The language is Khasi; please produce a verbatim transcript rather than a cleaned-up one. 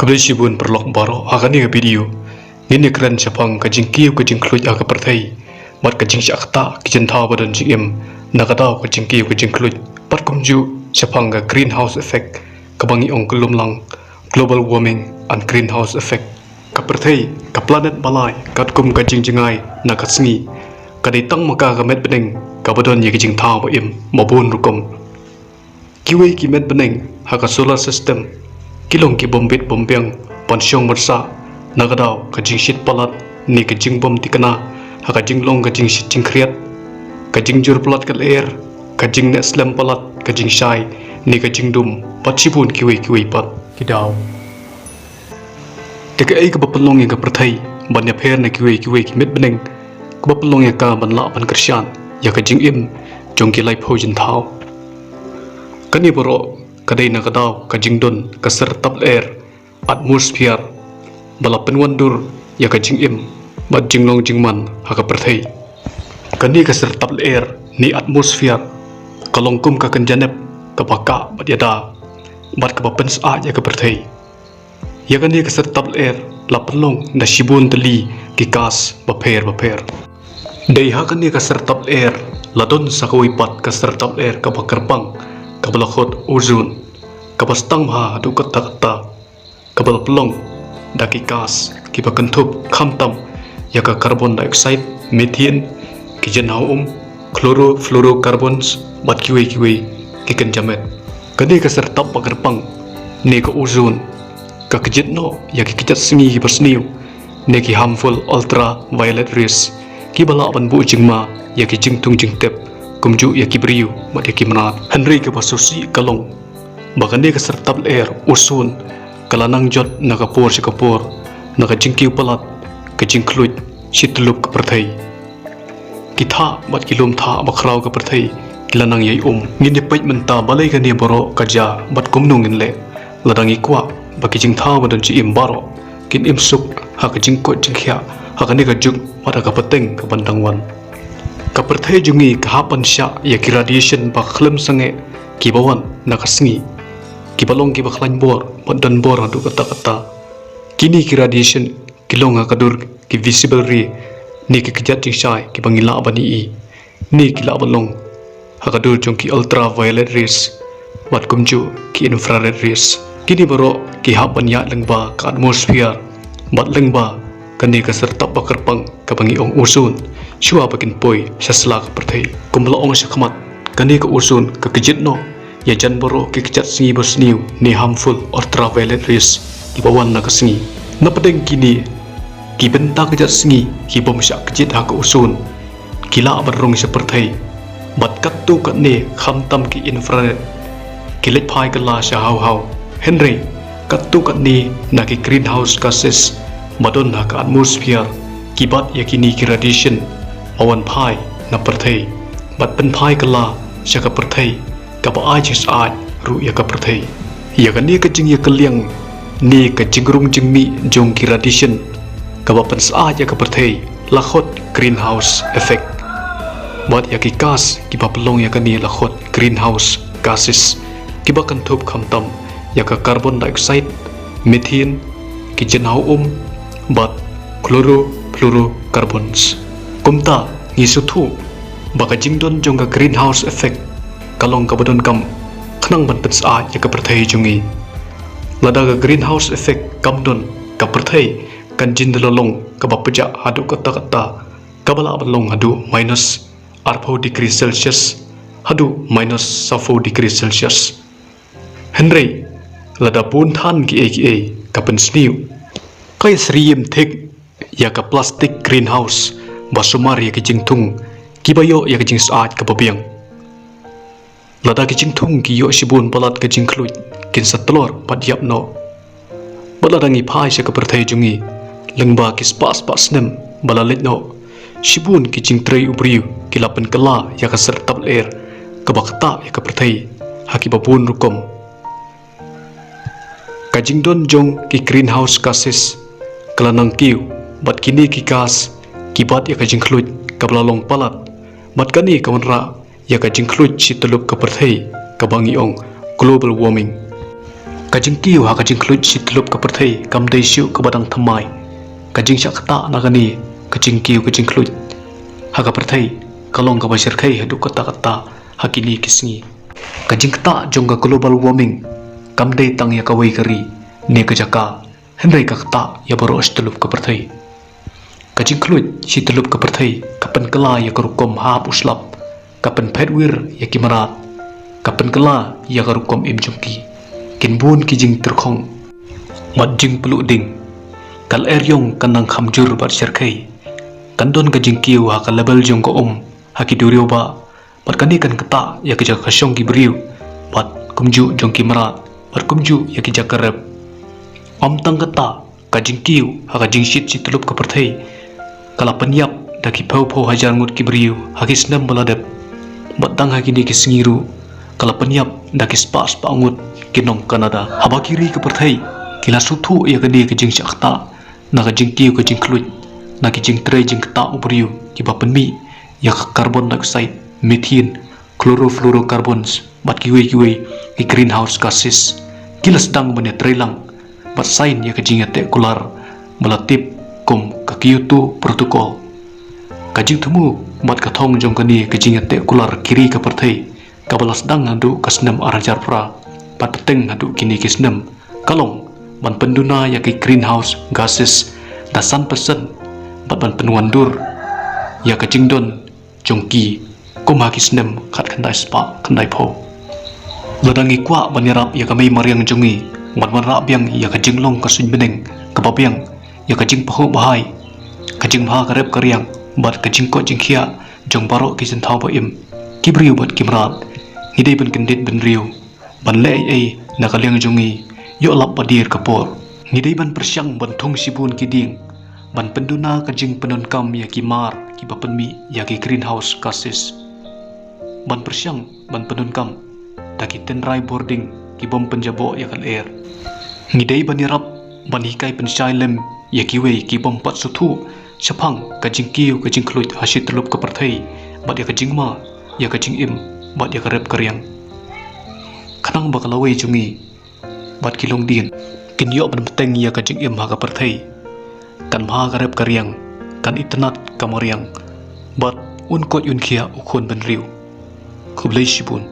Khublei shibun paralok baroh, ha kane ka video ngin ïakren shaphang ka jingkiew ka jingkhluit ha ka pyrthei bad ka jingshah ktah ki jingthaw ba don jingim na ka daw ka jingkiew ka jingkhluit, bad kumjuh shaphang ka greenhouse effect, kaba ngi ong ka lum lang, global warming and greenhouse effect. Ka pyrthei, ka planet ba lai katkum ka jingjngai na ka sngi, ka dei tang ma ka ka met bneng kaba don ïa ki jingthaw ba im ba bun rukom. Kiwei ki met bneng ha ka solar system ki long ki bym bit bym biang ban shong ban sah na ka daw ka jingshit palat ne ka jingbym thikna, ha ka jinglong ka jingshit jingkhriat, ka jingjur palat ka lyer, ka jingneh slem palat, ka jingshai ne ka jingdum, bad shibun kiwei kiwei pat ki daw. Te kaei kaba pynlong ïa ka pyrthei ban ïapher na kiwei kiwei ki met bneng, kaba pynlong ïa ka ban lah ban kyrshan ïa ka jingim jong ki laiphew jingthaw? Kane baroh ka dei na ka daw ka jingdon ka syrtap lyer, atmosphere, ba la pynwandur ïa ka jingim bad jinglong jingman ha ka pyrthei. Kane ka syrtap lyer ne atmosphere ka long kum ka kynja nep kaba kah bad ïada bad kaba pynsyaid ïa ka pyrthei. Ïa kane ka syrtap lyer la pynlong da shibun tylli ki gas bapher bapher. Dei ha kane ka syrtap lyer la don sa kawei pat ka syrtap lyer kaba kyrpang, kaba la khot ozone, kaba sdang bha haduh katta katta, kaba la pynlong da ki gas kiba kynthup khamtam ïa ka carbon dioxide, methane, ki jynhaw um, chlorofluorocarbons bad kiwei kiwei ki kynja met. Kane ka syrtap ba kyrpang ne ka ozone ka kjit noh ïa ki kjat sngi kiba sniew ne ki harmful ultraviolet rays, kiba lah ban buh jingma ïa ki jingthung jingtep, kumjuh ïa ki briew bad ïa ki mrad. Hynrei kaba sngewsih ka long ba kane ka syrtap lyer ozone ka la nang jot na ka por sha ka por na ka jingkiew palat, ka jingkhluit shityllup ka pyrthei. Ki thah bad ki lum thah bakhraw ka pyrthei ki la nang ïai um. Ngin ïa peit mynta balei kane baroh ka jia bad kumno ngin leh, lada ngi kwah ba ki jingthaw ba don jingim baroh kin im suk ha ka jingkoit jingkhiah ha kane ka juk bad ha ka pateng kaban dang wan. Ka pyrthei jong ngi ka hap ban shah ïa ki radiation ba khlem sangeh kiba wan na ka sngi, kiba long kiba khlaiñ bor bad don bor haduh katta katta. Kine ki radiation ki long ha ka dur ki visible ray ne ki kjat jingshai kiba ngi lah ban ïohi, ne ki lah ban long ha ka dur jong ki ultraviolet rays bad kumjuh ki infrared rays. Kine baroh ki hap ban ïaid lyngba ka atmosphere bad lyngba kane ka syrtap ba kyrpang kaba ngi ong ozone shuwa ba kin poi sha sla ka pyrthei. Kumba la ong shakhmat, kane ka ozone ka kjit noh ïa jan baroh ki kjat sngi ba sniew ne harmful ultraviolet rays kiba wan na ka sngi. Na pdeng kine ki bynta kjat sngi ki bym shah kjit ha ka ozone ki lah ban rung sha pyrthei, bad katto katne khamtam ki infrared ki leit phai kylla sha haw haw. Hynrei katto katne na ki greenhouse gases ba don ha ka atmosphere ki bat ïa kine ki radiation ba wan phai na pyrthei bad pynphai kylla sha ka pyrthei, kaba ai jingsyaid ruh ïa ka pyrthei. Ïa kane ka jingïakylliang ne ka jingrung jingmih jong ki radiation kaba pynsyaid ïa ka pyrthei la khot greenhouse effect. Bad ïa ki gas kiba pynlong ïa kane la khot greenhouse gases, kiba kynthup khamtam ïa ka carbon dioxide, methane, ki jynhaw um bad chlorofluorocarbons. Kumta ngi sngewthuh ba ka jingdon jong ka greenhouse effect ka long kaba donkam khnang ban pynsyaid ïa ka pyrthei jong ngi. Lada ka greenhouse effect kam don, ka pyrthei kan jin da la long kaba pjah haduh katta katta, kaba lah ban long haduh minus arphew degree Celsius haduh minus sawphew degree Celsius. Hynrei lada bun than kiei kiei ka pynsniew, ka ïasyriem thik ïa ka plastic greenhouse ba sumar ïa ki jingthung kiba ïoh ïa ka jingsyaid kaba biang. Lada ki jingthung ki ïoh shibun palat ka jingkhluit, kin sa tlor bad ïap noh. Bad lada ngi phai sha ka pyrthei jong ngi lyngba ki spah spah snem ba la leit noh, shibun ki jingtrei u briew ki la pynkylla ïa ka syrtap lyer kaba ktah ïa ka pyrthei ha kiba bun rukom. Ka jingdon jong ki greenhouse gases ka la nang kiew, bad kine ki gas ki bat ïa ka jingkhluit kaba la long palat, bad kane ka wanrah ïa ka jingkhluit shityllup ka pyrthei kaba ngi ong global warming. Ka jingkiew ha ka jingkhluit shi tyllup ka pyrthei kam dei shuh kaba dang thymmai. Ka jingshah ktah na kane ka jingkiew ka jingkhluit ha ka pyrthei ka long kaba shyrkhei haduh katta katta ha kine ki sngi. Ka jingktah jong ka global warming kam dei tang ïa kawei ka ri ne ka jaka, hynrei ka ktah ïa baroh shi tyllup ka pyrthei. Ka jingkhluit shi tyllup ka pyrthei ka pynkylla ïa ka rukom hap u slap, ka pynphet wir ïa ki mrad, ka pynkylla ïa ka rukom im jong ki. Kin bun ki jingtyrkhong bad jingpluh ding. Ka lyer ïong kan nang kham jur bad shyrkhei. Kan don ka jingkiew ha ka level jong ka um ha ki duriaw bah, bad kane kan ktah ïa ka jaka shong ki briew bad kumjuh jong ki mrad bad kumjuh ïa ki jaka rep. Ym tang kata, ka jingkiew ha ka jingshit shi tyllup ka pyrthei ka la pynïap da ki phew phew hajar ngut ki briew ha ki snem ba la dep. Bad tang ha kine ki sngi ruh ka la pynïap da ki spah spah ngut ki nong Canada. Haba ki ri ka pyrthei ki la sngewthuh ïa kane ka jingshah ktah na ka jingkiew ka jingkhluit, na ki jingtrei jingktah u briew kiba pynmih ïa ka carbon dioxide, methane, chlorofluorocarbons bad kiwei kiwei ki greenhouse gases, ki la sdang ban ïatreilang bad sign ïa ka jingïateh kular ba la tip kum ka Kyoto Protocol. Ka jingthmu bad ka thong jong kane ka jingïateh kular ki ri ka pyrthei, kaba la sdang haduh ka snem ar hajar phra bad bteng haduh kine ki snem, ka long ban pynduna ïa ki greenhouse gases da san percent bad ban pynwandur ïa ka jingdon jong ki kum ha ki snem khatkhyndai spah khyndaiphew. Lada ngi kwah ban ïarap ïa ka mei mariang jong ngi, ban wanrah biang ïa ka jinglong ka suiñ bneng kaba biang, ïa ka jingpynhoh bha, ka jingbha ka rep ka riang bad ka jingkoit jingkhiah jong baroh ki jingthaw ba im, ki briew bad ki mrad, ngi dei ban kyndit bynriew ban leh ei ei na ka liang jong ngi, ïoh lap ba dier ka por. Ngi dei ban pyrshang ban thung shibun ki dieng ban pynduna ka jingpyndonkam ïa ki mar kiba pynmih ïa ki greenhouse gases, ban pyrshang ban pyndonkam da ki tynrai bording ki bym pynjaboh ïa ka lyer. Ngi dei ban ïarap ban hikai pynshai lem ïa kiwei ki bym pat sngewthuh shaphang ka jingkiew ka jingkhluit ha shi tyllup ka pyrthei bad ïa ka jingma ïa ka jingim bad ïa ka rep ka riang. Khnang ba ka lawei jong ngi bad ki longdien kin ïoh ban bteng ïa ka jingim ha ka pyrthei, kan bha ka rep ka riang, kan itynnad ka mariang bad un koit un khiah u khun bynriew. Khublei shibun.